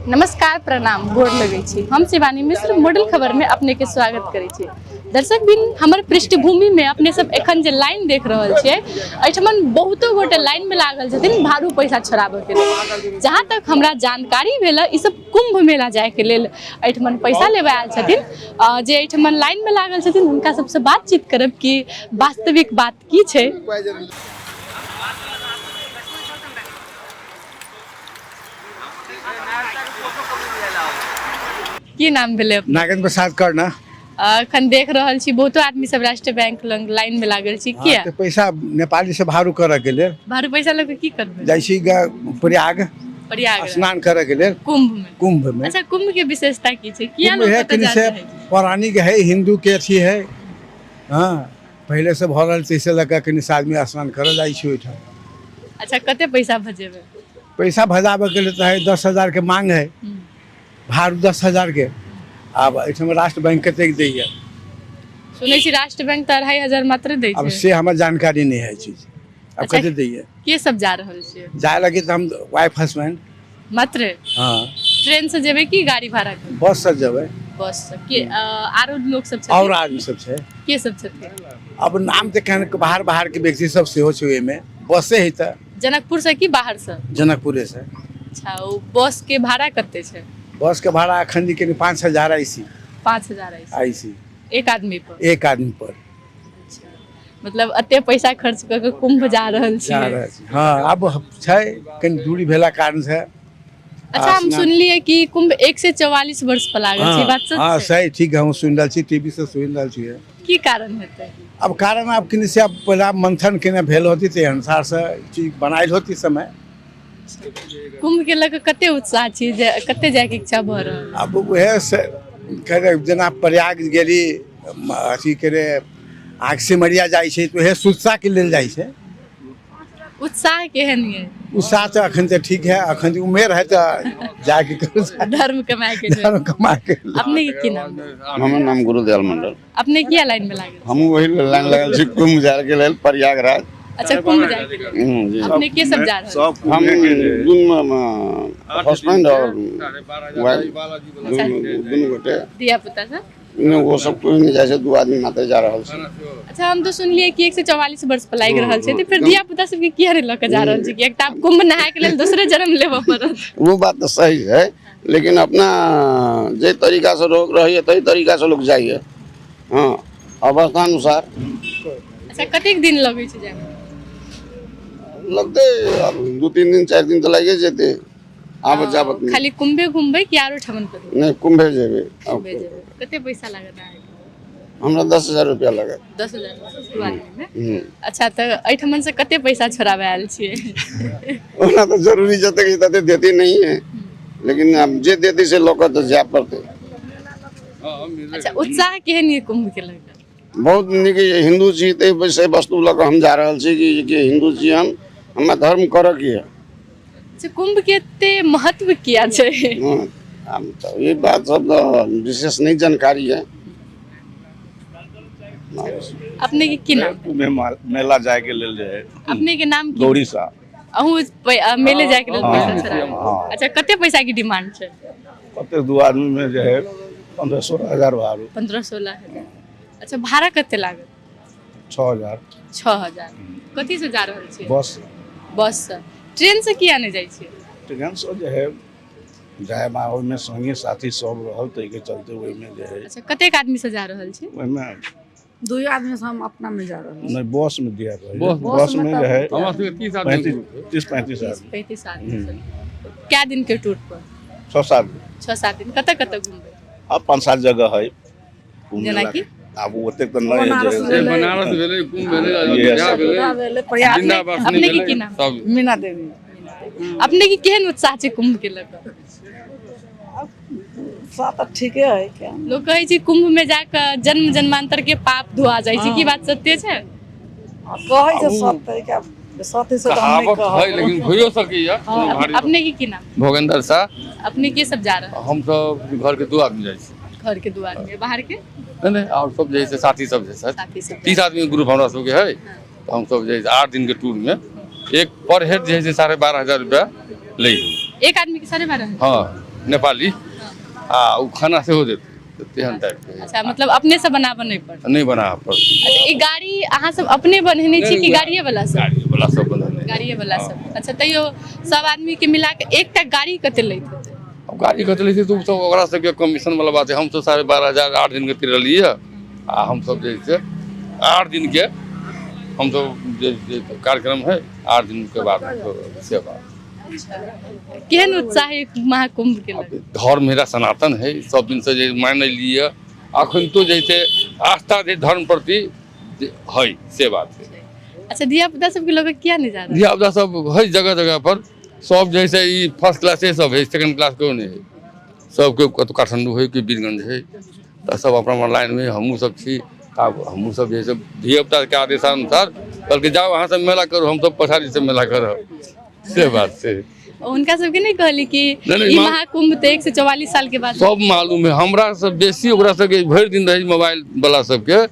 नमस्कार, प्रणाम, गोर लगै छी। हम शिवानी मिश्र मॉडल खबर में अपने के स्वागत करै छी। दर्शक बिन, हमर पृष्ठभूमि में अपने सब एखन जे लाइन देख रहल छियै, एहिठमन बहुतो गोटे लाइन में लागल छथिन भारू पैसा छोड़ाबऽ के लेल। जहाँ तक हमरा जानकारी भेल, ई सब कुंभ मेला जाय के लेल एहिठमन पैसा लेबऽ आयल छथिन। जे एहिठमन लाइन में लागल छथिन, हुनका सबसँ बातचीत करब कि वास्तविक बात की छै। की नाम भेलै अपने? नागेंद्र प्रसाद कर्ण। एखन देख रहल छी बहुतो आदमी सब राष्ट्रीय बैंक लग लाइन में लागल छी, किया? तऽ पैसा नेपाली से भारू करऽ के लेल। भारू पैसा लऽ के की करबै? जाइ छी प्रयाग। प्रयाग। स्नान करऽ के लेल। कुंभ में? कुंभ में। अच्छा, कुंभ के विशेषता की छै? किया कुंभ लोग है ओतऽ कनि जा से चाहै छै? पौराणिक है, हिंदू के अथी है। हाँ, पहिले से भऽ रहल छै, से लऽ कऽ कनि से आदमी स्नान करऽ जाइ छै ओहिठाम। अच्छा, कते पैसा भजेबै? पैसा भजाबऽ के लेल तऽ है 10,000 के मांग है, भाड़ 10,000 के। आब एहिठाम राष्ट्र बैंक कतेक दैया? सुनै छी राष्ट्र बैंक तऽ 2500 मात्र दै आब छै। से हमर जानकारी नहि है चीज आब। कते दैया? के सब जा रहल छियै? जाय लगी तऽ हम वाइफ हस्बैंड। मात्र? हाँ। ट्रेन से जेबै कि गाड़ी भाड़ा करबै? बस से जेबै। बस से। के आरो लोक सब छथिन? और आदमी सब छै। के सब छथिन? अब नाम तऽ केहन, बाहर बाहर के व्यक्ति सब सेहो छै ओहिमे। बसे है तऽ। जनकपुर से कि बाहर से? जनकपुरे से। अच्छा, ओ बस के भाड़ा कते छै? बस के भाड़ा अखन जे कनि 5000 आई सी। 5000 आई? आई सी। एक आदमी पर? एक आदमी पर। अच्छा, मतलब एते पैसा खर्च कऽ के कुंभ जा रहल जा छी? रहल छी, हाँ। आब छै कनि दूरी भेला कारण से। अच्छा, हम सुनलियै कि कुंभ 144 वर्ष पर लागल छै, ई बात सच हाँ। छै? सही, ठीक है, हम सुनि रहल छी, टीवी से सुनि रहल छियै। की कारण हेतै? अब कारण आब कनि से आब पहिला मंथन केने भेल होती, ताहि अनुसार से चीज बनायल होती समय। कुंभ के लऽ कऽ कते उत्साह छी, जे कते जायके इच्छा भऽ रहल? आब उएह से करे, जेना प्रयाग गेली, अथी करे आग सिमरिया जाइ छै, तऽ उएह सुरसाके लेल जाइ छै। उत्साह केहन ये? उत्साह तऽ अखन तऽ ठीक है, अखन तऽ उमेर है तऽ जाके करू। धर्म कमाए के छै। धर्म कमा के। अपने के की नाम भेल? हमर नाम गुरुदयाल मंडल। अपने किया लाइन में लागल? हमहूँ वही लाइन लगल छी कुंभ जायके लेल प्रयागराज। अच्छा, कुंभ जाए के लेल। जी। अपने के सब जा रहल छी? हम दुनू हस्बैंड और वाइफ, दुनू दुनू गोटे। धिया पुता सब? नहि, ओ सब कोइ नहि जाइ छै, दू आदमी मात्र जा रहल छै। अच्छा, हम तऽ सुनलियै कि 144 वर्ष पर लागि रहल छै, तऽ फेर धिया पुता सबके किया नहि लऽ के जा रहल छै? कि एकटा आब कुंभ नहाय के लेल दोसरे जन्म लेबऽ पड़त। वो बात तऽ सही है, लेकिन अपना जे तरीकासँ लोग रहैए ताहि तरीकासँ लोग जाइए। हँ, अवस्था अनुसार। अच्छा, कतेक दिन लगै छै जायमे? लगतै आब 2-3 दिन, 4 दिन तऽ लागिए जेतै आबत जाबत मे। खाली कुंभे घुमबै कि आरो ठमन कतौ? नहि, कुंभे जेबै। कुंभे जेबै। कते पैसा लागत अहाँके? हमरा 10,000 रुपया लागत। 10,000 दू आदमी मे? हम्म। अच्छा, तऽ एहिठमन से कते पैसा छोड़ाबे आयल छियै? ओना तऽ जरूरी जतेक छै तते देते नहीं है, लेकिन आब जे देते से लऽ कऽ तऽ जाय पड़तै। अच्छा, उत्साह केहन ये कुंभ के लऽ कऽ? बहुत नीक ये। हिन्दू छी ताहि विषय वस्तु लऽ कऽ हम जा रहल छी कि हिन्दू छी हम, हमरा धर्म करऽके यऽ। अच्छा, कुंभ के एते महत्व किया छै? हँ, आब तऽ ई बात सब तऽ विशेष नहि जानकारी है। अपने के की नाम? कुंभ मेला जायके लेल जे है। अपने के नाम की? गौरी शाह। अहूँ मेले जाय के लेल पैसा हाँ, छोड़ाबै? हाँ। अच्छा, कते पैसा के डिमांड छै? कते, दू आदमी में जे है 15-16 हजार भाड़ू। 15-16 हजार। अच्छा, भाड़ा कते लागत? 6000। 6000। कथी से जा रहल छियै? बस। बस से। ट्रेन से किया नहि जाइ छियै? ट्रेन से जे है जायमे ओहिमे संगी साथी सब रहल, ताहिके चलते ओहिमे जे है। अच्छा, कतेक आदमी से जा रहल छी? ओहिमे दुई आदमी से हम अपना में जा रहे। नहि, बस में दिया रहै। बस- बस में जे है हमरा सबके 30 आदमी। 35, 30-35 30 आदमी। 35 आदमी से। कै दिन के टूर पर? 6-7 दिन। 6-7 दिन। कतऽ कतऽ घुमबै? आब 5-7 जगह है घूमे जेना ला। कि? आब ओतेक तऽ नहि बनारस है जे- भेलै। बनारस भेलै, कुंभ भेलै, Yes. Ayodhya भेलै, अयोध्या भेलै, प्रयाग। वृंदावन अपने के भेलै, की नाम? सब। मीना देवी। अपने के केहन उत्साह छै कुंभ के लऽ कऽ? उत्साह तऽ ठीके है क्या। लोक कहै छै कुंभ में जाकऽ जन्म जन्मांतर के पाप धोआ जाइ छै, की बात सत्य छै? कहै छै सब तरीका सत्य से तऽ हम नहि कहावत है, कहब। लेकिन होइयो सकैया कोनो भारी। अपने के की नाम? भोगेंद्र शाह। अपने के सब जा रहल? हम सब घर के दू आदमी जाइ छी। घर के दू आदमी, बाहर के? नहि नहि, आओर सब जे है से साथी सब जे छै। साथी सब। 30 आदमी के ग्रुप हमरा सबके है, तऽ हमसब जे है से 8 दिन के टूर में एक पर हेड जे है से 12,500 रुपया लै है। एक आदमी के 12,500? हाँ। नेपाली, आ ओ खाना सेहो देतै, तऽ तेहन टाइपके है। अच्छा, मतलब अपने से बनाबऽ नहि पड़त? नहि बनाबऽ पड़तै। अच्छा, ई गाड़ी अहाँ सब अपने बनेने छी कि गाड़िए वाला सब? गाड़ी वाला सब बनेने। गाड़िए वाला सब। अच्छा, तैयो सब आदमी के मिला के एकटा गाड़ी कते लैत हेतै? अब गाड़ी कते लै छै तऽ ओ सब ओकरा सबके कमीशन वाला बात है। हमसब 12,500 8 दिन के तिरलियै, आ हमसब जे छै 8 दिन के हमसब जे जे कार्यक्रम है 8 दिन के बाद हमसब से बात। केहन उत्साह है महाकुंभ के लग? धर्म मेरा सनातन है, सब दिन से जे मान लिए अखन तो जैसे आस्था जे धर्म प्रति है से बात है। अच्छा, धिया पुता सबके लोग किया नहीं जा रहा? धिया पुता सब है जगह जगह पर, सब जैसे ई फर्स्ट क्लासे सब है, सेकंड क्लास केओ नहीं है। सबके कतौ काठमांडू है कि वीरगंज है, तऽ सब अपना अपना लाइन में हमहूँ सब छी। आब हमहूँ सब जैसे धिया पुता के आदेशानुसार कहलकै जाओ अहाँ सब मेला करू, हमसब पछाड़ी से मेला करब, से बात छै। उनका सबके नहीं कहली कि नहीं, नहीं, ई महाकुंभ तो 144 साल के बाद? सब मालूम है, हमरा सब बेसी ओकरा सबके भरि दिन रहै मोबाइल वाला सबके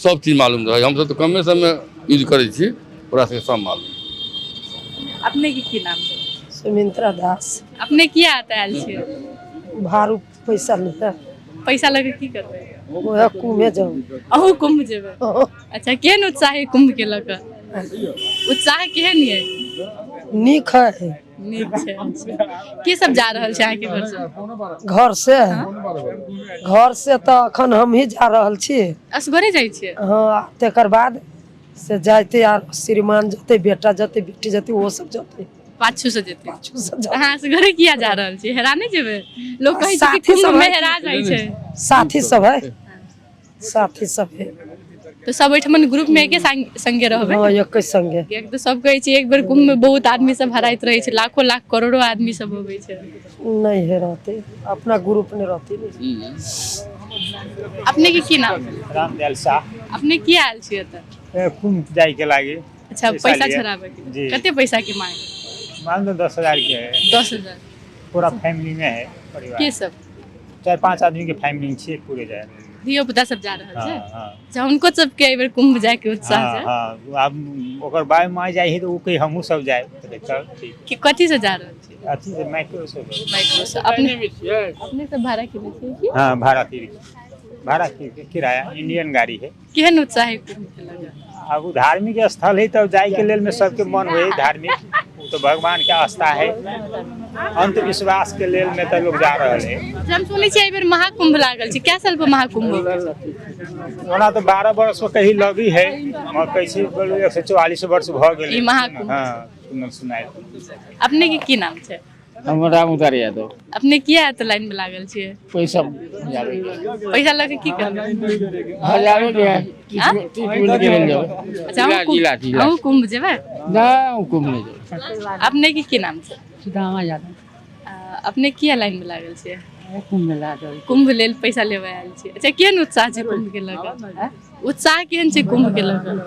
सब चीज मालूम रहै। हमसब तऽ कमे समय यूज करै छी, ओकरा सबके सब मालूम। अपने के की नाम है? सुमित्रा दास। अपने किया आता आयल छियै? भारू पैसा लिया। पैसा लगे की करबै? उएह कुम्भे जाउ। अहूँ कुंभ जेबै? अच्छा, केहन उत्साह है कुंभ के लऽ कऽ? उत्साह केहन ये? नीक है। नीक छै। अच्छा, के सब जा रहल छै अहाँके घर से? घर से, घर से तऽ अखन हमही जा रहल छी। असगरे जाइ छियै? हँ, तकर बाद से जाइते आर श्रीमान जते, बेटा जते, बेटी जते, ओ सब जते। पाछू से जेतै? पाछू से जते। अहाँ असगरे किया जा रहल छी? हेरा नहि जेबै? लोक कहै छै कि साथी कुंभ सब में है। हेरा जाइ छै। साथी सब है, साथी सब है। तऽ सब ओहिठमन ग्रुप में एके संगे रहबै? हँ, एके संगे। किएक तऽ सब कहै छै एक बेर कुंभ में बहुत आदमी सब हराइत रहै छै, लाखो लाख करोड़ो आदमी सब अबै छै। नहीं है, रहते अपना ग्रुप में रहते। अपने के की नाम? रामदयाल शाह। अपने किया आयल छियै एतऽ? कुंभ जाय के लागी। अच्छा, पैसा पैसा लिए। छड़ाबे के? जी। कते पैसा के मांग? मान लो 10,000 के है। 10,000? पूरा फैमिली में है परिवार। के सब? 4-5 आदमी के फैमिली छियै पूरे जाय। धियो पुता सब जा रहल छै? हाँ हाँ। अच्छा, हुनको सबके एहि बेर कुंभ जाय के उत्साह हाँ छै? हाँ, आब ओकर बाय my जाइ है तऽ ओ कही हमहूँ सब जाय, चल ठीक। कि कथी से जा रहल छी? अथी से, माइक्रो से। माइक्रो से। अपने अपने सब भाड़ा केने छियै की? हाँ, भाड़ा भाड़ा किराया, इंडियन गाड़ी है। केहन उत्साह है कुंभ के लऽ कऽ? आब उ धार्मिक स्थल है तब जाय के लेल में सबके मन होइ धार्मिक, उ तो भगवान के आस्था है, अंधविश्वास के लेल में तो लोग जा रहल है। हम सुनै छियै एहि बेर महाकुंभ लागल छै, कै साल पर महाकुंभ होबै छै? ओना तो 12 वर्ष पर कहीं लगी है, मगर कैसे बोलू 144 वर्ष भ गेलै ई महाकुंभ। हाँ, सुनल सुनायल। अपने के की नाम छै? हमर राम उतार यादव। अपने किया एतऽ लाइन में लागल छियै? पैसा। पैसा लऽ के की करबै? हजारो के है। ट्रीटमेंट के लेल जेबै। अच्छा, अहूँ कुंभ- जिला जिला। अहूँ कुंभ जेबै? नहि, हम कुंभ नहि जेबै। अपने के की नाम छै? सुदामा यादव। अपने किया लाइन में लागल छियै? कुंभ में लागल। कुंभ लेल पैसा लेबे आयल छियै। अच्छा, केहन उत्साह छै कुंभ के लऽ कऽ? उत्साह केहन छै कुंभ के लऽ कऽ?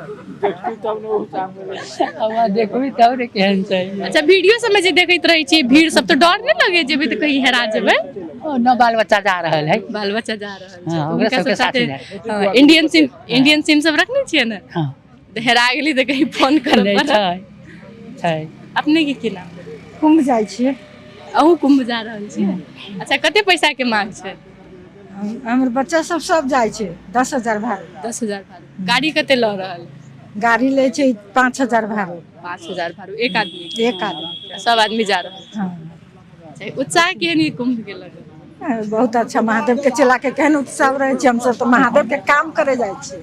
हमरा देखबी तब ने केहन छै। अच्छा, वीडियो सबमे जे देखैत रहै छियै भीड़ सब, तऽ डर नहि लगै जेबै तऽ कहीं हेरा जेबै? ओ न, बाल बच्चा जा रहल है। बाल बच्चा जा रहल छै। हाँ, तऽ ओकरा हुनका सबके सब साथे साथे। हाँ, इंडियन सिम, इंडियन सिम सब रखने छियै ने? हाँ। तऽ हेरा गेली तऽ कहीं फोन करऽ नहि। पड़त। छै छै। अपने के की नाम? कुंभ जाइ छियै। अहूँ कुंभ जा रहल छियै? अच्छा, कते पैसा के मांग छै? हमर बच्चा सब सब जाइ छै, 10,000 भाड़ा। 10,000 भाड़ा। गाड़ी कते लऽ रहल? गाड़ी लै छै 5,000 भाड़ा। 5,000 भाड़ू एक आदमी के? एक आदमी। सब आदमी जा रहल छै? हाँ। अच्छा, उत्साह केहन ये कुंभ के लऽ कऽ? बहुत अच्छा। महादेव के चला के केहन उत्साह रहै छै। हमसब तऽ महादेव के काम करे जाइ छियै,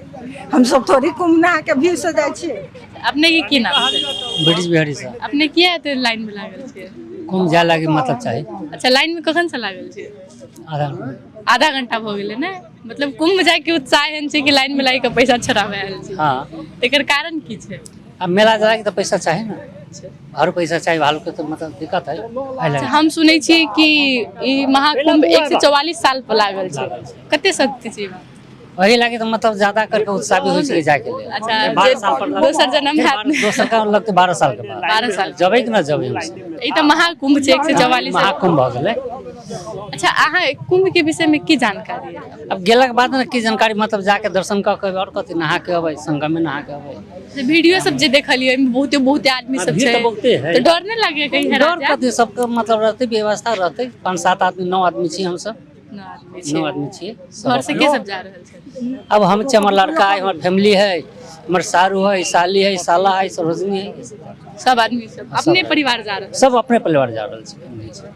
हमसब थोड़ी कुंभ नहा के भीड़ से जाइ छियै। अपने के की नाम छै? ब्रिटिश बिहारी से। अपने किया एते लाइन में लागल छियै? कुंभ जाय लागी मतलब चाही। अच्छा, लाइन में कखन से लागल छियै? आधा। आधा घंटा भऽ गेलै ने। मतलब कुंभ जायके उत्साह एहन छै कि लाइन में लागि कऽ पैसा छोड़ाबे आयल छी? हाँ। तेकर कारण की छै? अब मेला जाए के तो पैसा चाही ना, भारू पैसा चाही, भालू के तो मतलब दिक्कत है एहि अच्छा, लागी। हम सुनै छियै कि ई महाकुंभ 144 साल पर लागल छै, कते सत्य छै ई बात? वही लागी तो मतलब ज्यादा करके उत्साह भी होइ छै जाय के लेल। अच्छा, 12 जे साल पर दोसर जन्म हैत ने। दोसर का लगते 12 साल के बाद। 12 साल। जबै कि ना जबै हमसब। ई तऽ महाकुंभ छै, 144 महाकुंभ भऽ गेलै। अच्छा, अहाँ कुंभ के विषय में की जानकारी है? अब गेलाके बाद ने की जानकारी, मतलब जाके दर्शन कऽ के आओर कथी, नहा के अबै, संगम में नहा के अबै। जे वीडियो सब जे देखलियै ओहिमे बहुते बहुते आदमी सब भीड़ छै, तऽ बहुते है। तऽ डर नहि लागे कहीं हेरा डर जायब? कथी, सबके मतलब रहतै, व्यवस्था रहतै। 5-7 आदमी, 9 आदमी छियै हमसब। 9 आदमी 9 छियै। आदमी छियै सब। घर से के सब जा रहल छै? अब हम छियै, हमर लड़का है, हमर फैमिली है, हमर सारू है, साली है, साला है, सरोजनी है। सब आदमी सब अपने परिवार जा रहल? सब अपने परिवार जा रहल छै, family छै।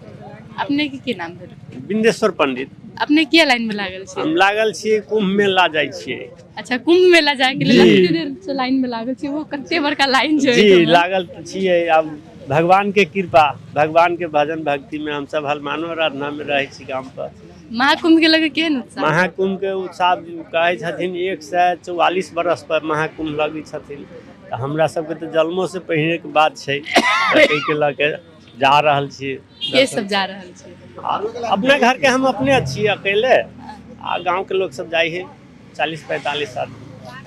अपने के की नाम भेल? बिंदेश्वर पंडित। अपने किया लाइन में लागल छियै? हम लागल छियै, कुंभ मेला जाइ छियै। अच्छा, कुंभ मेला जाय के लेल जी। कते देर से लाइन में लागल छियै? वो कते बड़का लाइन छै जी, ओहिठमा। लागल तऽ छियै। आब भगवान के कृपा, भगवान के भजन भक्ति में हमसब हनुमानो आराधना में रहै छी गाम पर। महाकुंभ के लगे केहन उत्साह? महाकुंभ के उत्साह कहै छथिन 144 बरस पर महाकुंभ लगै छथिन, तऽ हमरा सबके तऽ जन्मो से पहिने के बात छै, तऽ एहिके लऽ के जा रहल छी। के सब जा रहल छै? अपने घर के हम अपने छियै अकेले, आ गाँव के लोग सब जाइ है 40-45 आदमी।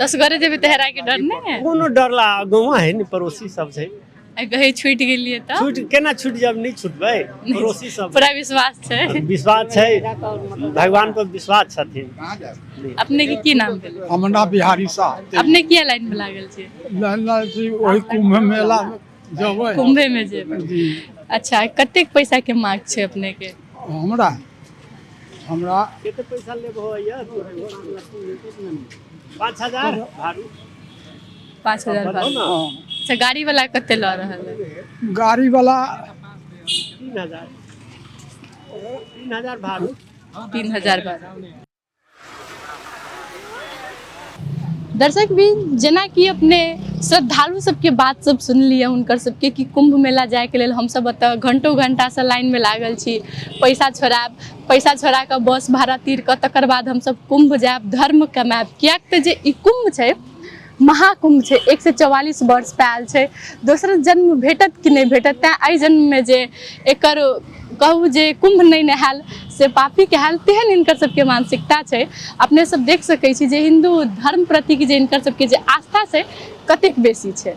असगरे जेबै तऽ हेराय के डर नहि है? कोनो डर ला गाँव है ने, पड़ोसी सब छै। आ कहीं छूटि गेलियै तऽ? छूट केना छूट जाब, नहि छूटबै, पड़ोसी सब। पूरा विश्वास छै? विश्वास छै, भगवान पर विश्वास छथिन। अपने के की नाम भेल? हमर नाम बिहारी शाह। अपने किया लाइन में लागल छियै? लाइन छी ओहि कुंभ मेला मे जेबै। कुंभे में जेबै। अच्छा, कतेक पैसा के मांग छै अपने के? हमरा हमरा कते पैसा लेबहो भैया? 5000 भाड़ू। 5000 बताउ भाड़ा। ना। अच्छा, गाड़ी वाला कते लऽ रहल है? गाड़ी वाला 3000, 3000 भाड़ू। 3000 भाड़ा। दर्शक भी, जेनाकि अपने श्रद्धालु सबके बात सब सुनलियै हुनकर सबके कि कुंभ मेला जायके लेल हमसब एतऽ घंटो घंटासँ लाइनमे लागल छी, पैसा छोड़ायब, पैसा छोड़ा कऽ बस भाड़ा तीर कऽ तकर बाद हमसब कुंभ जायब, धर्म कमायब। किएक तऽ जे ई कुंभ छै महाकुंभ छै, 144 वर्ष पे आयल छै, दोसर जन्म भेटत कि नहि भेटत, तैँ एहि जन्ममे जे एकर कहू जे कुंभ नहि नहायल से पापी कहायल, तेहन हिनकर सबके मानसिकता छै। अपने सब देख सकै छी जे हिन्दू धर्म प्रतिके जे हिनकर सबके जे आस्था छै कतेक बेसी छै।